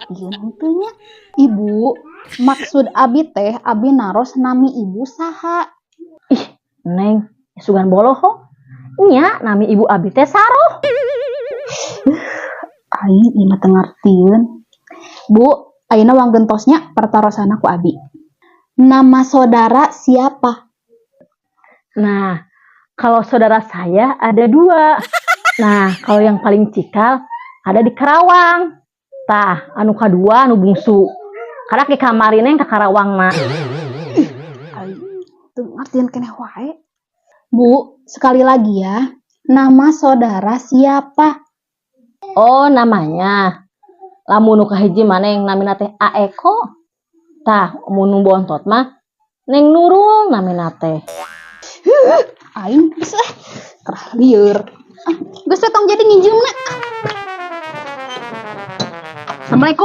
Ngartieun henteu nya? Ibu, maksud abi teh abi naros nami ibu saha? Ih, Neng, sugan boloho. Nya, nami ibu abi teh Saroh. Aing ieu mah teu ngartieun. Bu, ayeuna wanggentos nya pertarosanna ku abi. Nama saudara siapa? Nah, kalau saudara saya ada dua. Nah, kalau yang paling cikal ada di Karawang. Tah, anu kadua anu bungsu. Karena ke kamari, Neng, ke Karawang mah. Aing teu ngartieun keneh wae. Bu, sekali lagi ya. Nama saudara siapa? Oh, namanya. Lamun nu kahiji mah, Neng, namina teh Aeko. Tah, mun nu bontot mah Neng Nurul namina teh. Aing geus ah, kerah lieur. Ah, geus teh tong jadi nginjeumna. Assalamualaikum.